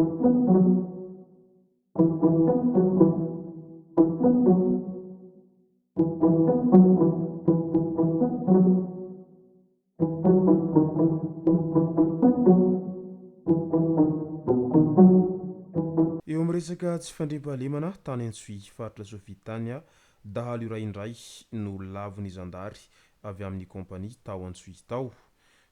Eo amin'ny resaka tsy fandriampahalemana tany Antsohihy, faritra Sofia tany, dahalo iray indray no lavon'ny zandary avy amin'ny kaompania tao Antsohihy tao.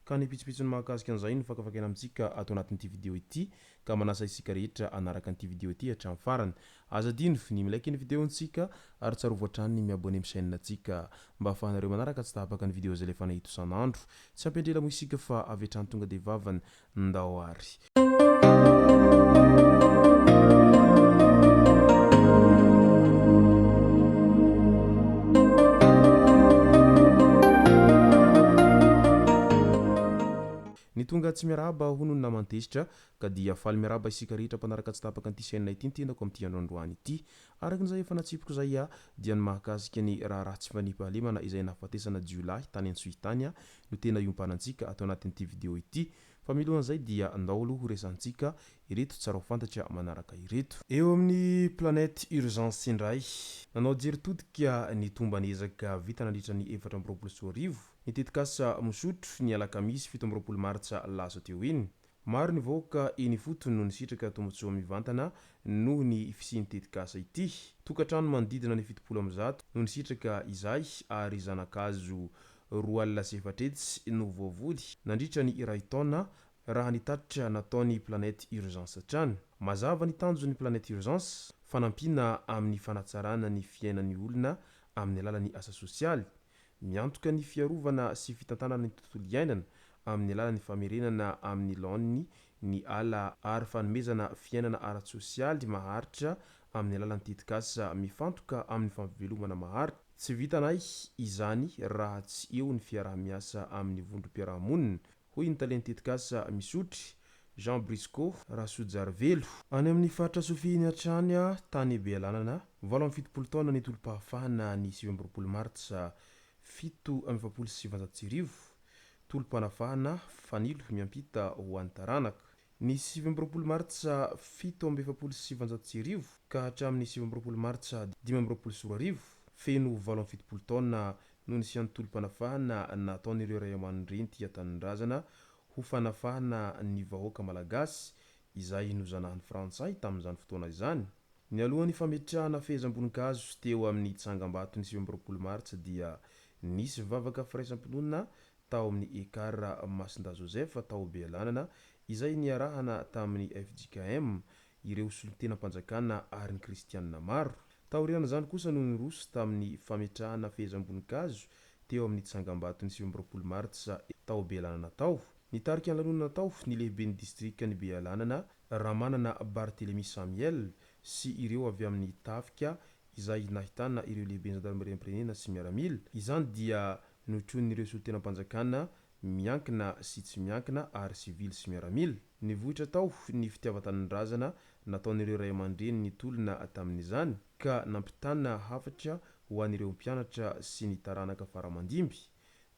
Ka ny pitsopitsony mahakasika an'izay no fakafakaina amintsika ato anatin'ity video ity ka manasa isika rehetra hanaraka an'ity video ity hatramin'ny farany. Aza adino ny mi-like ny video-ntsika ary tsarovy hatrany ny mi-abonner amin'ny chaîne-ntsika mba ahafahanareo manaraka tsy tapaka ny video izay alefanay eto isan'andro. Tsy hampiandry ela moa isika fa avy hatrany tonga dia vavany ndao ary. Ny tonga tsy miarahaba hono ny naman-tezitra ka dia faly miarahaba isika rehetra mpanaraka tsy tapaka an'ity chaîne ity ny tenako amin'ity andro androany ity. Araka izay efa natsipiko izay dia ny mahakasika ny raharaha tsy fandriampahalemana izay nahafatesana jiolahy tany Antsohihy tany no tena iompanantsika ato anatin'ity video ity. Fa milohan'izay dia ndao aloha ho resahantsika ireto tsara ho fantatra manaraka ireto. Eo amin'ny Planète Urgence indray, nanao jery todika ny tomban'ezaka vita nandritra ny 2024 ny tetikasa Misotro ny alakamisy 27 martsa lasa teo iny. Maro ny vahoaka eny ifotony no nisitraka tombontsoa mivantana noho ny fisian'ny tetikasa ity. Tokantrano manodidina ny 170 no nisitraka izay ary zana-kazo 420 no voavoly nandritra ny iray taona raha ny tatitra nataon'ny Planète Urgence hatrany. Mazava ny tanjon'ny Planète Urgence, fanampiana amin'ny fanatsarana ny fiainan'ny olona amin'ny alalan'ny asa sosialy. Miantoka ny fiarovana sy fitantanana ny tontolo iainana amin'ny alalan'ny famerenana amin'ny laoniny ny ala ary fanomezana fiainana ara-tsosialy maharitra amin'ny alalan'ny tetikasa mifantoka amin'ny fampivelomana maharitra. Tsy vitanay izany raha tsy eo ny fiaraha-miasa amin'ny vondrom-piarahamonina, hoy ny talen'ny tetikasa Misotry, Jean Brisco Rasoajarivelo. Any amin'ny faritra Sofia iny hatrany, tany Bealanana, 78 taona ny tolom-pahafahana ny 29 martsa 1947, tolom-panafahana fanilo miampita ho an'ny taranaka. Ny 29 martsa 1947 ka hatramin'ny 29 martsa 2025, feno 78 taona no nisian'ny tolom-panafahana nataon'ireo ray aman-dreny tia tanindrazana ho fanafahana ny vahoaka malagasy izay nozanahan'ny frantsay tamin'izany fotoana izany. Nialohan'ny fametrahana fehezam-boninkazo teo amin'ny tsangambaton'ny 29 martsa dia nisy vavaka firaisam-pinoana tao amin'ny Ekar Masindahy Joseph tao Bealanana izay niarahana tamin'ny fjkm, ireo solontenam-panjakana ary ny kristianina maro. Taorian'izany kosa no niroso tamin'ny fametrahana fehezam-boninkazo teo amin'ny tsangambaton'ny 29 martsa tao Bealanana tao. Nitarika ny lanonana tao ny lehiben'ny distrikan'i Bealanana, Ramanana Barthelemy Samuel sy ireo avy amin'ny tafika izay nahitana ireo lehiben'ny zandarimariam-pirenena sy miaramila. Izany dia notronin'ireo solontenam-panjakana miankina sy tsy miankina ary sivily sy miaramila. Nivoitra tao ny fitiavan-tanindrazana nataon'ireo ray aman-dreny nitolona tamin'izany ka nampitana hafatra ho an'ireo mpianatra sy ny taranaka fara-mandimby.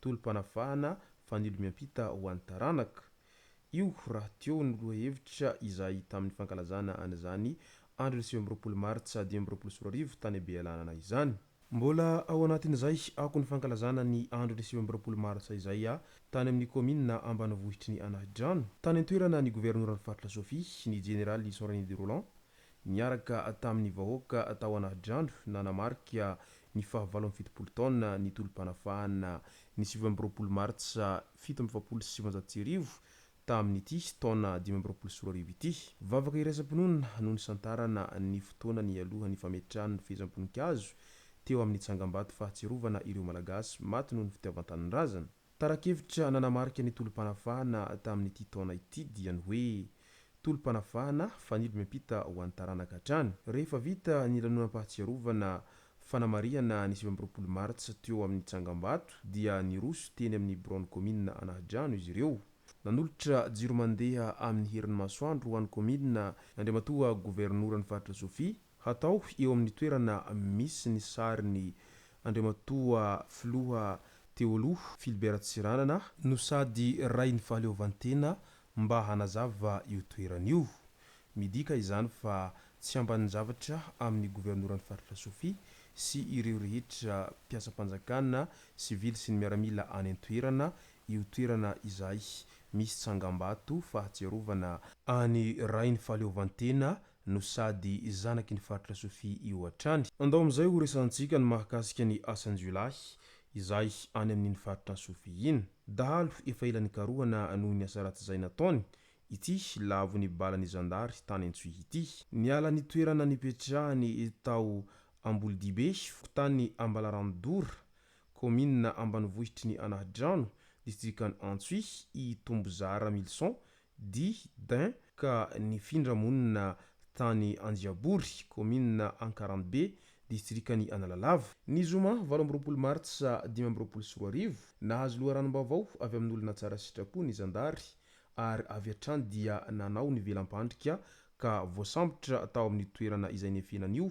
Tolom-panafahana fanilo miampita ho an'ny taranaka. Io rahateo no lohahevitra izay tamin'ny fankalazana an'izany andron'ny 29 martsa 2025 tany Bealanana izany. Mbola ao anatin'izay akon'ny fankalazana ny andron'ny 29 martsa izay tany amin'ny kaominina ambanivohitry ny Anahidrano. Tany an-toerana ny governoran'ny faritra Sofia, ny jeneraly Soaranidy Roland, niaraka tamin'ny vahoaka tao Anahidrano nanamarika ny faha 78 taona ny tolom-panafahana ny 29 martsa 1947 tamin'ity taona 2025 ity. Vavaka iraisam-pinoana no nisantarana ny fotoana nialoha ny fametrahana ny fehezam-boninkazo teo amin'ny tsangambato fahatsiarovana ireo Malagasy maty noho ny fitiavan-tanindrazana. Tara-kevitra nanamarika ny tolom-panafahana tamin'ity taona ity dia ny hoe Tolom-panafahana, fanilo miampita ho an'ny taranaka hatrany. Rehefa vita ny lanonam-pahatsiarovana fanamarihana ny 29 martsa teo amin'ny tsangambato dia niroso teny amin'ny biraon'ny kaominina Anahidrano izy ireo. Nanolotra jiro mandeha amin'ny herin'ny masoandro ho an'ny kaominina Andriamatoa Governoran'ny Faritra Sofia, hatao eo amin'ny toerana misy ny sarin'i Andriamatoa Filoha teo aloha Philbert Tsiranana, no sady rain'ny fahaleovantena mba hanazava io toerana io. Midika izany fa tsy ambanin-javatra amin'ny governoran'ny faritra Sofia sy ireo rehetra mpiasam-panjakana sivily sy ny miaramila any an-toerana io toerana izay misy tsangambato fahatsiarovana an'i Rain'ny fahaleovantena no sady zanaky ny faritra Sofia io hatrany. Andao amin'izay ho resahantsika ny mahakasika ny asan-jiolahy izay any amin'iny faritra Sofia iny. Dahalo efa ela nikarohana noho ny asa ratsy izay nataony ity lavon'ny balan'ny zandary tany Antsohihy ity. Niala ny toerana nipetrahany tao Ambolodibe, fokontany Ambalarano-Dora, kaominina ambanivohitry ny Anahidrano, distrikan'i Antsohihy, i Tombozara Milson, dit Dain, ka nifindra monina tany Anjiabory, kaominina Ankaranobe, distrikan'i Analalava. Ny zoma 28 martsa 2025, nahazo loharanom-baovao avy amin'olona tsara sitrapo ny zandary ary avy hatrany dia nanao ny velam-pandrika ka voasambotra tao amin'ny toerana izay niafenany io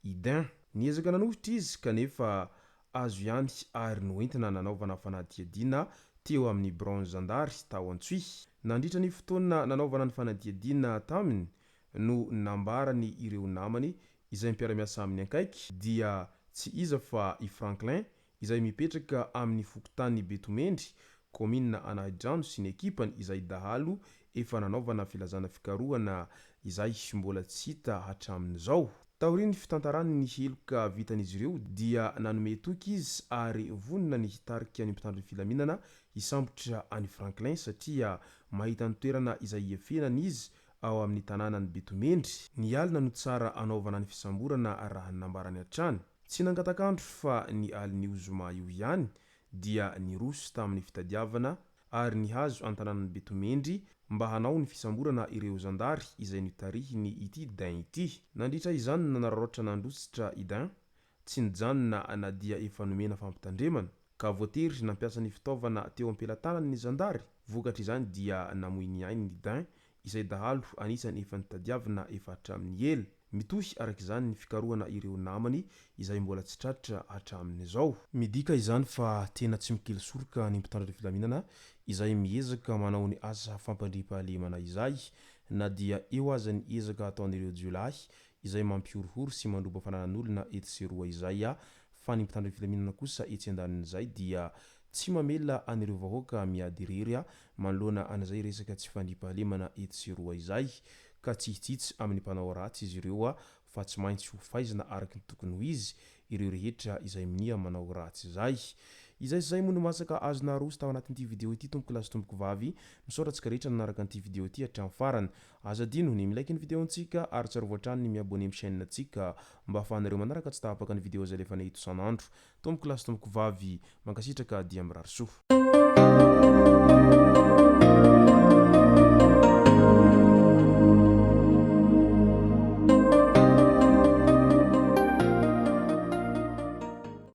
i Dain. Niezaka nanohitra izy kanefa azo ihany ary noentina nanaovana fanadihadiana teo amin'ny biraon'ny zandary tao Antsohihy. Nandritra ny fotoana nanaovana ny fanadihadiana taminy no nambarany ireo namany izay mpiara-miasa aminy akaiky dia tsy iza fa i Franklin izay mipetraka amin'ny fokontany Betomendry, kaominina Anahidrano sy ny ekipany izay dahalo efa nanaovana filazana fikarohana izay mbola tsy hita hatramin'izao. Taorian'ny fitantarany ny heloka vitan'izy ireo dia nanome toky izy ary vonona ny hitarika ny mpitandro ny filaminana hisambotra an'i Franklin satria mahita ny toerana izay hiafenany izy ao amin'ny tanànan'i Betomendry. Ny alina no tsara anaovana ny fisamborana raha ny nambarany hatrany. Tsy nangatak'andro fa ny alin'io zoma io ihany dia niroso tamin'ny fitadiavana ary nihazo an-tanànan'i Betomendry mba hanao ny fisamborana ireo zandary izay notarihiny ity Dain ity. Nandritra izany nanararaotra nandositra i Dain, tsy nijanona na dia efa nomena fampitandremana, ka voatery nampiasa ny fitaovana teo am-pelatanany ny zandary, vokatr'izany dia namoy ny ainy ny Dain izay dahalo anisan'ny efa notadiavina efa hatramin'ny ela. Mitohy araka izany ny fikarohana ireo namany izay mbola tsy tratra hatramin'izao. Midika izany fa tena tsy mikely soroka ny mpitandro ny filaminana izay miezaka manao ny asa fampandriampahalemana izay na dia eo aza ny ezaka ataon'ireo jiolahy izay mampihorohoro sy mandroba fananan'olona etsy sy eroa izay fa ny mpitandro ny filaminana kosa etsy andanin'izay dia tsy mamela an'ireo vahoaka miady irery manoloana an'izay resaka tsy fandriampahalemana etsy sy eroa izay ka tsy hitsitsy amin'ny mpanao ratsy izy ireo fa tsy maintsy ho faizina araka ny tokony ho izy ireo rehetra izay minia manao ratsy izay. Izay sy izay moa no masaka azo naroso tao anatin'ity video ity tompoko lahy sy tompoko vavy. Misaotra antsika rehetra nanaraka an'ity video ity hatramin'ny farany. Aza adino ny mi-like ny video-ntsika ary tsarovy hatrany ny mi-abonner amin'ny chaîne-ntsika mba ahafahanareo manaraka tsy tapaka ny video izay alefanay eto isan'andro. Tompoko lahy sy tompoko vavy, mankasitraka dia mirary soa.